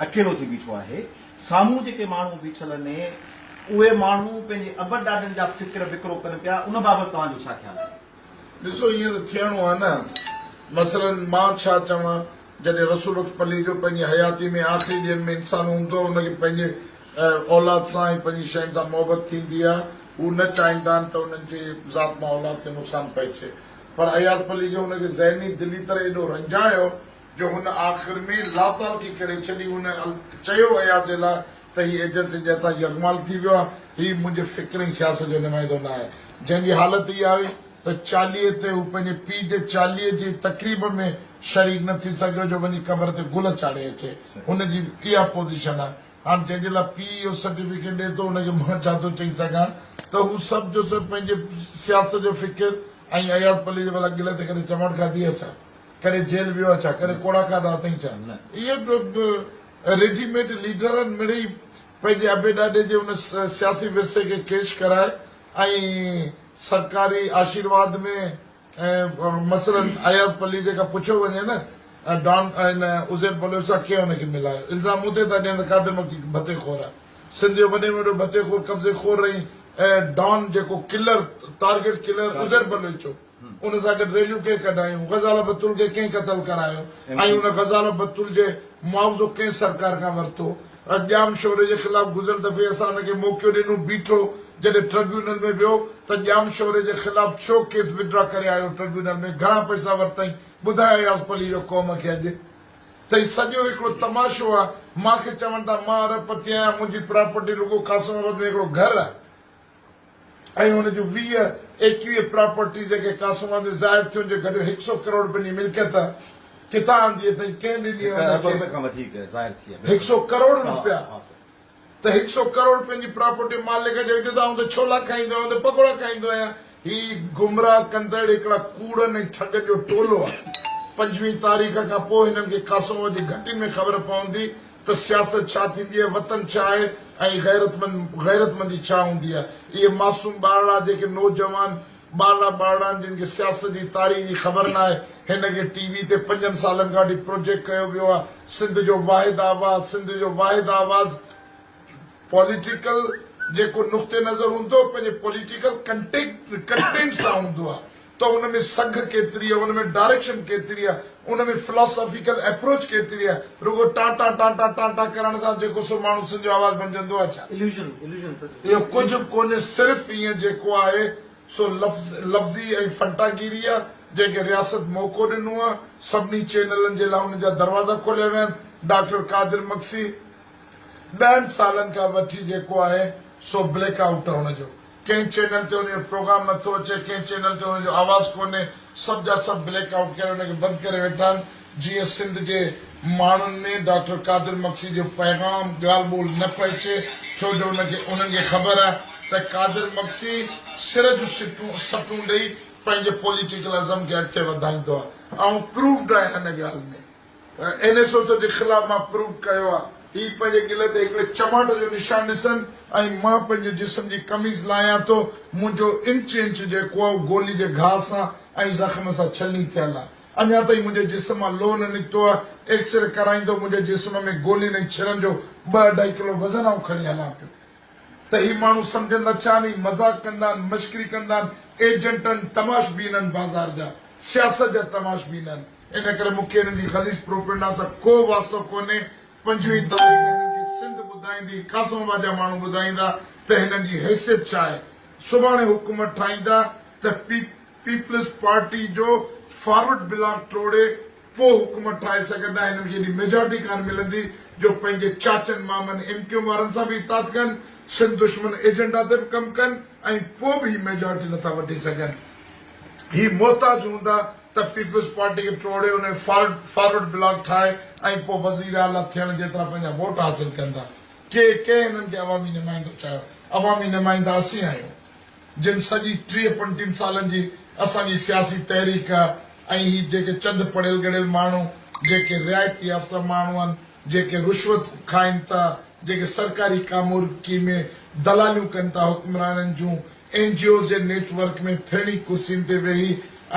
اڪيلو ٿي بيٺو آهي. سامهون جيڪي ماڻهو بيٺل آهن، اهي ماڻهو پنهنجي ابن ڏاڏن جا فڪر وڪرو ڪن پيا، ان بابت توهان جو ڇا خيال آهي؟ ڏسو ائين ته ٿيڻو آهي نه. مثلاً مان ڇا چوان، جڏهن رسول بخش پليجو پنهنجي حياتي ۾ آخري ڏينهن ۾ انسان هوندو هو، ان کي پنهنجي اولاد سان ۽ پنهنجي شين سان محبت ٿيندي آهي، هو نه چاهيندا آهن ته انهن جي ذات مان اولاد کي نقصان پهچي. پر اياز پليجو ان کي ذهني دلي طرح ايڏو رنجايو، جو هن آخر ۾ لاتعلقي ڪري ڇڏي، هن چيو اياز جي لاء ته هي ايجنسين جي هٿان يرغمال ٿي ويو آهي، هي منهنجي فڪر ۽ سياست جو نمائندو نه آهي. جنهن جي حالت اها هئي ته چاليهي تي هو پنهنجي پيء جي چاليهي جي تقريب ۾ شريڪ نه ٿي سگهيو جو وڃي قبر تي گل چاڙهي اچي، هن جي اها پوزيشن آهي. هاڻ جنهن جي لاء پيء اهو سرٽيفڪيٽ ڏئي ٿو ان کي مان ڇا ٿو چئي سگهان ته هو سڀ جو سڀ پنهنجي سياست جو فڪر ۽ اياز پليجي ڀلا گل تي ڪڏهن چماٽ کاڌي آهي ڇا؟ ڪڏهن جيل ويو آهي ڇا؟ ڪڏهن ڪوڙا کاڌا اٿئي ڇا؟ اهي به ريڊي ميڊ ليڊر آهن، مڙئي پنهنجي ابي ڏاڏي جي ان سياسي ورثي کي ڪيش ڪرائي ۽ سرڪاري آشيرواد ۾ مثلاً اياز پليجي کان پڇيو وڃي نه ڊان هن عزير بلوچ سان ڪنهن هن کي ملايو؟ الزام مون تي ٿا ڏين ته قادر مگسي ڀتي خور آهي. سنڌ جو وڏي ۾ وڏو ڀتي خور، قبضي خور ۽ ڊان جيڪو colour, target killer Uzair Baloch هو. ان سان گڏ ريليون ڪنهن ڪڍايون، غزاله بتول کي ڪنهن قتل ڪرايو ۽ ان غزاله بتول جي معاوضو ڪنهن سرڪار کان ورتو. ڄام شوري جي خلاف گذريل دفعي اسان ان کي موقعو ڏنو بيٺو جڏهن ٽربيونل ۾ ويو ته ڄام شوري جي خلاف ڇو ڪيس وڊرا ڪري آيو ٽربيونل ۾ گهڻا پئسا ورتائين ٻڌايو اياز پليجو قوم کي اڄ ته هي سڄو هڪڙو تماشو آ مان کي چون ٿا مان ارب پتي آهيان منهنجي پراپرٽي رڳو قاسم آباد ۾ هڪڙو گهر آ. ۽ هن جون 20، 21 پراپرٽيز جيڪي قاسم آباد ۾ ظاهر ٿيون جي گهٽ هڪ سئو ڪروڙ رپين جي ملڪيت ڪٿان آندي اٿئي ڪنهن ڏني هڪ هن ارب کي رپين کان وڌيڪ ظاهر ٿي آهي هڪ بلڪل سئو ڪروڙ ها رپيا ها سر. ته هڪ سئو ڪروڙ رپين جي پراپرٽي مالڪ چئي ٿو ته آئون ته ڇولا کائيندو آهيان آئون ته پڪوڙا کائيندو آهيان هي گمراهه ڪندڙ هڪڙا ڪوڙن ۽ ٺڳن جو ٽولو آهي 25 تاريخ کان پوء هنن کي قاسم آباد جي گهٽين ۾ خبر پوندي ته سياست ڇا ٿيندي آهي، وطن ڇا آهي ۽ غيرتمند غيرتمندي ڇا هوندي آهي. اهي معصوم ٻارڙا جيڪي نوجوان ٻارڙا ٻارڙا آهن جن کي سياست جي تاريخ جي خبر ناهي هن کي ٽي وي تي پنجن سالن کان وٺي پروجيڪٽ ڪيو ويو آهي سنڌ جو واحد آواز سنڌ جو واحد آواز پوليٽيڪل جيڪو نقطه نظر هوندو پنهنجي پوليٽيڪل ڪنٽينٽ سان هوندو آهي ته ان ۾ سگهه ڪيتري آهي، ان ۾ ڊائريڪشن ڪيتري آهي، ان ۾ فلاسافيڪل ايپروچ ڪيتري آهي، رڳو ٽان ٽان ٽان ٽان ٽان ٽان ڪرڻ سان جيڪو سو ماڻهو سنڌ جو آواز بنجندو آهي ڇا؟ Illusion, Illusion sir. اهو ڪجهه به ڪونهي صرف ائين جيڪو آهي سو لفظ لفظي ۽ فنٽاگيري آهي جنهن کي رياست موقعو ڏنو آهي، سڀني چينلن جي لاء انهن جا دروازا کوليا ويا آهن، ڊاڪٽر قادر مگسي ڏهن سالن کان وٺي جيڪو آهي سو بليڪ آئوٽ آهي ان جو. ڪنهن چينل تي ان جو پروگرام نه ٿو اچي، ڪنهن چينل تي ان جو آواز ڪونهي، سڀ جا سڀ بليڪ آئوٽ ڪري ان کي بند ڪري ويٺا آهن، جيئن سنڌ جي ماڻهن ۾ ڊاڪٽر قادر مگسي جو پيغام، ڳالهه ٻولهه نه پهچي، ڇو جو ان کي انهن کي خبر آهي ته قادر مگسي سر جون سٽون سٽون ڏئي پنهنجي پوليٽيڪل ازم کي اڳتي وڌائيندو آهي، آئون پروفڊ آهيان ان ڳالهه ۾. اين ايس او جي خلاف مان پروف ڪيو آ. هي پنهنجي ڳل تي هڪڙي چماٽ جو نشان ڏسن ۽ مان پنهنجي جسم جي قميص لاهيان ٿو. منهنجو انچ انچ جيڪو آ اهو گولي جي گهاء سان ۽ زخم سان ڇلني ٿيل آ. اڃا تائين منهنجي جسم مان لوهه نه نڪتو آ. ايڪسري ڪرائيندو منهنجي جسم ۾ گولين ۽ ڇرن جو ٻه اڍائي ڪلو وزن آئون کڻي هلان پيو. ته هي ماڻهو سمجهندا ڇا آهن، هي مذاق ڪندا آهن، مشڪري ڪندا آهن، ايجنٽ آهن، تماشبين آهن بازار جا، سياست جا تماشبين آهن. ان ڪري مون کي هنن جي غليظ پروپينڊا سان ڪو واسطو ڪونهي. 25 تاريخ هنن کي سنڌ ٻڌائيندي، قاسم آباد جا ماڻهو ٻڌائيندا ته هنن جي حيثيت ڇا آهي. سڀاڻي حڪومت ٺاهيندا ته پيپلز پارٽي جو فارورڊ بلاڪ ٽوڙي پوء حڪومت ٺاهي سگهندا، هنن کي ايڏي ميجارٽي ڪانه ملندي جو پنهنجي چاچن مامن ايم ڪيو ايم وارن سان به اتحاد ڪن، سنڌ دشمن ايجنڊا تي به ڪم ڪن ۽ پوء به هي ميجارٽي نٿا وٺي سگهن. هي محتاج هوندا ته پيپلز پارٽي کي ٽوڙي ان جو فارورڊ بلاڪ ٺاهي ۽ پوء وزيراعليٰ ٿيڻ جيترا پنهنجا ووٽ حاصل ڪندا. ڪي ڪنهن هنن کي عوامي نمائندو چاهيو؟ عوامي نمائندا اسين آهيون. جن سڄي 30 35 سالن جي اسان جي سياسي تحريڪ ۽ هي جيڪي چند پڙهيل ڳڙهيل ماڻهو جيڪي رعايت يافته ماڻهو آهن، جيڪي رشوت کائن ٿا، جيڪي سرڪاري ڪامورڪي ۾ دلاليون ڪن ٿا حڪمرانن جون اين جي اوز جي نيٽ ورڪ ۾ ڦرڻي ڪرسين تي ويهي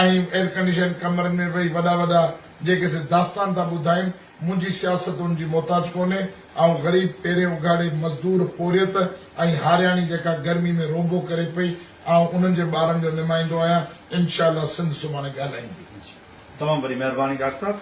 ۽ ايئرڪنڊيشن ڪمرن ۾ ويهي وڏا وڏا جيڪي سي داستان ٿا ٻڌائين. منهنجي سياست ان جي محتاج ڪونهي. آئون غريب، پيرين اگهاڙي، مزدور، پورهيت ۽ هارياڻي جيڪا گرمي ۾ رونبو ڪري پئي، آئون انهن جي ٻارن جو نمائندو آهيان. انشاء الله سنڌ سڀاڻي ڳالهائيندي. تمام وڏي مهرباني ڊاڪٽر صاحب.